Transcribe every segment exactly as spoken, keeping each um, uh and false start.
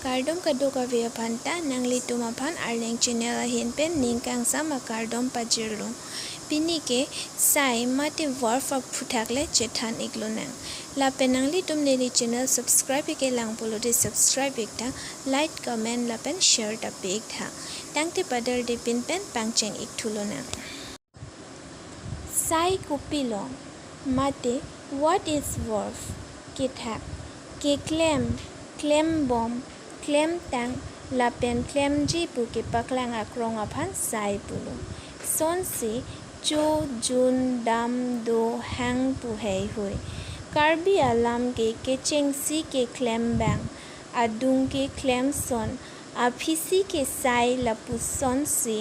Kardom kadokave aphan ta, nanglitum aphan Arleng channel ahin pen ning kangsam akardom pajirlo. Pini ke sai mate verb aphuthak le chethan iklonang. Lapen nanglitum neli channel subscribe ike lang pulote subscribe ik tha, like, comment lapen share ta pi ik tha. Tangte padar dipin pen pangcheng ik thulonang. Sai kopilo? Mate what is verb? Kethak, keklem, klembom, klemtang lapen klemji pu kepaklang akrong aphan sai pulo. Sonsi cho, jun, dam, do, hang pu heihui. Karbi alam ke kechengsi keklem bang, adung keklem son, aphisi ke sai lapusonsi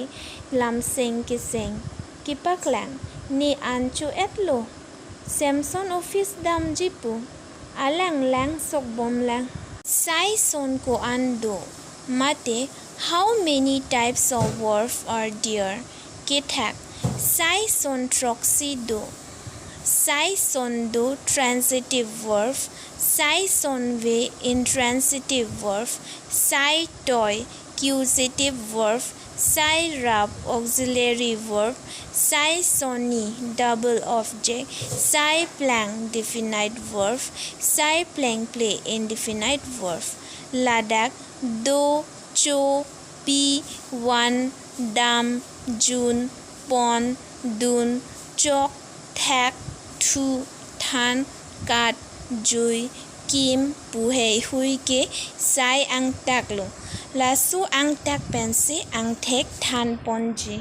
lamseng keseng. Kepaklang, ne an cho-etlo, Samson office damji pu, alang lang sokbomlang. Sai son ko-an do? Mate how many types of verb are there? Kethak, sai son throksi do. Sai son do, transitive verb. Sai sonve, intransitive verb. Sai toi, causative verb. Sai rap, auxiliary verb. Sai soni, double object. Sai plang, definite verb. Sai plengple, indefinite verb. Ladak do, cho, pi, van, dam, jun, pon, dun, chok, thak, thu, than, kat, jui, kim pu heihui ke sai angtaklo. Laso angtak pensi angthek thanponji.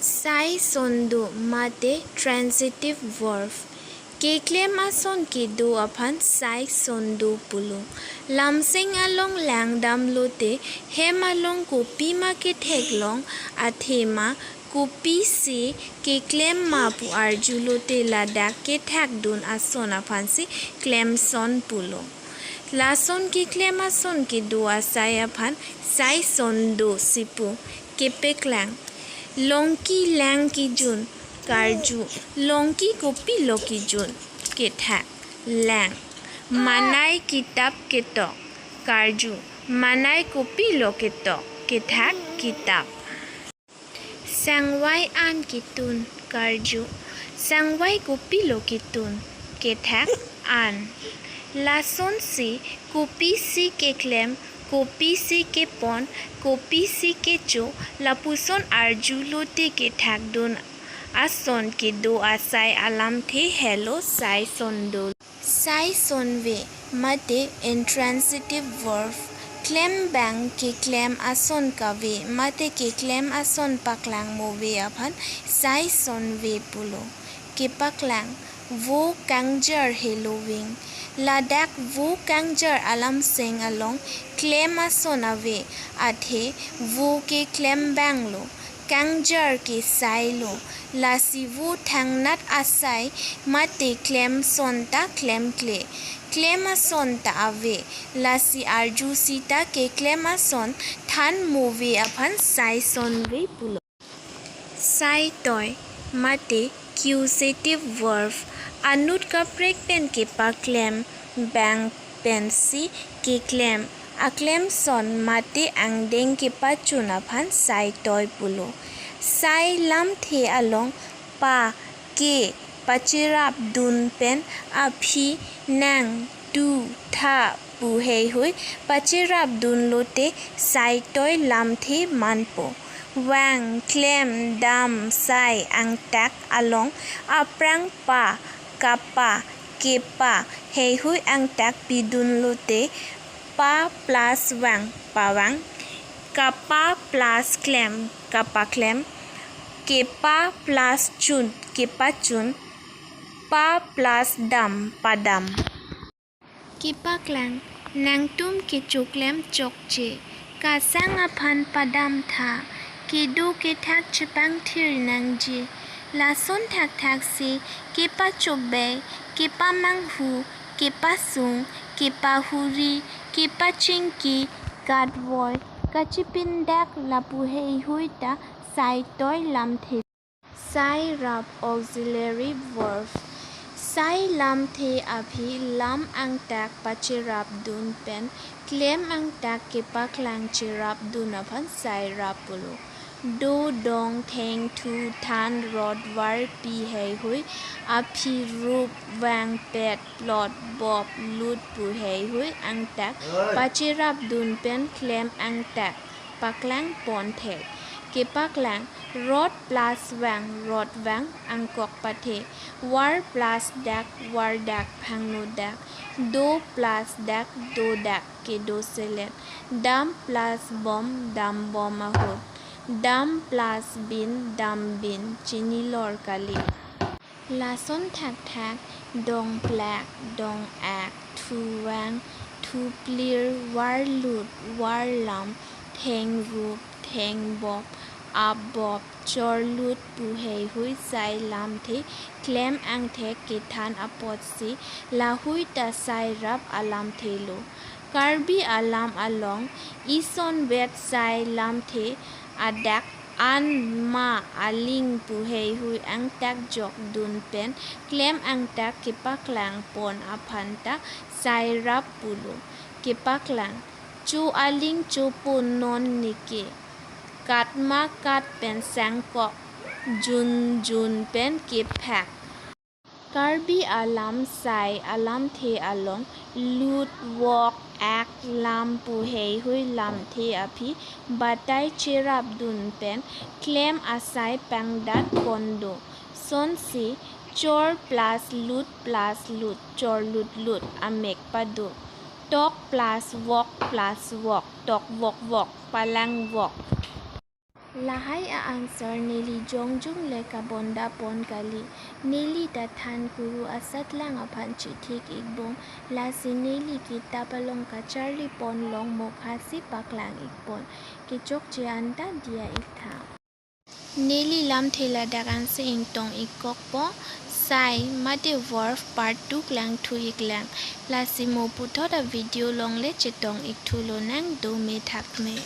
Sai son do mate transitive verb. Keklem ason kedo aphan sai son do pulo. Lamseng along langdamlote hem along kopima ketheklong athema kopisi keklem ma pu arjulote ladak kethakdun ason aphansi klemson pulo. Lason keklem ason kedo asai aphan sai son do si pu. Kepeklang, longki lang kejun. Karju, longki kopilo kejun? Kethak, lang. Manai kitap ketok. Karju, manai kopilo ketok? Kethak, kitap. Sangvai an ketun. Karju, sangvai kopilo ketun? Kethak, an. Lasonsi kopisi keklem, kopisi kepon, kopisi kecho, lapuson arjulote kethakdun ason kedo asai alamthe helo sai son do. Sai sonve mate intransitive verb. Klem bang keklem ason kave mate keklem ason paklang move aphan sai sonve pulo. Kepaklang, vo kangjar heloving. Ladak vo kangjar alamseng along klem ason ave, athe vo ke klem banglo. Kangjar ke sailo, lasi vo thangnat asai mate klem son ta klemkle. Klem ason ta ave, lasi arju sita keklem ason than move aphan sai sonve pulo. Sai toi mate causative verb. Anut kaprek pen kepaklem bang pensi keklem aklem son mate angdeng kepachun aphan sai toi pulo. Sai lamthe along pa, ke pacherapdun pen aphi, nang, tu, tha pu heihui pacherapdunlote sai toi lamthe manpo. Vang, klem, dam, sai angtak along aphrang pa, kapa, kepa heihui angtak pidunlote pa plus vang, pavang, kapa plus klem, kapaklem, kepa plus chun, kepachun, pa plus dam, padam. Kepaklang, nangtum kechoklem chokche, kasang aphan padam tha, kedo kethak chepangthir nangji. Lason thakthaksi kepachobei, kepamanghu, kepasung, kepahuri, kepachingki, katvoi, kachipindak lapu heihui ta sai toi lamthe. Sai rap, auxiliary verb. Sai lamthe aphi lam angtak pacherapdun pen klem angtak kepaklang cherapdun aphan sairap pulo. Do dong thengthu than rot var pi heihui aphi rup vang pet plot bop lut pu heihui angtak pacherapdun pen klem angtak paklang pon thek. Kepaklang rot plus vang rot vang angkok pathe, var plus dak var dak phangno dak, do plus dak do dak kedo selet, dam plus bom dam bom ahut, dam plus bin dam bin chinilor kali. Lason thakthak dong plak dong ak thu vang thu plir var lut var lam theng rup theng bop ap bop chor lut pu heihui sai lamthe klem angthek kethan apotsi lahui ta sairap alamthe lo. Karbi alam along ison vet sai lamthe adak an ma aling pu heihui angtak jokdun pen klem angtak kepaklang pon aphan ta sairap pulo. Kepaklang cho aling cho pon non neke, kat ma kat pen sangkok, jun jun pen kephak. Karbi alam sai alamthe along lut vok ak lam pu heihui lamthe aphi batai cherapdun pen klem asai pangdat pon do. Sonsi chor plus lut plus lut chor lut lut amek pado. Tok plus vok plus vok tok vok vok palang vok. Lahai a-answer neli jongjung le kabonda pon kali. Neli ta than kuru asatlang aphan chithik ikbom. Lasi neli kitap along kacharli pon long mokhasi paklang ikpon. Kechokche anta diya iktha. Neli lamthe ladak ansi ingtong ikkokpo. Sai mate verb part two klangthu iklang. Lasi mo puthot a-video longle chetong ikthu lonang, dome thakme.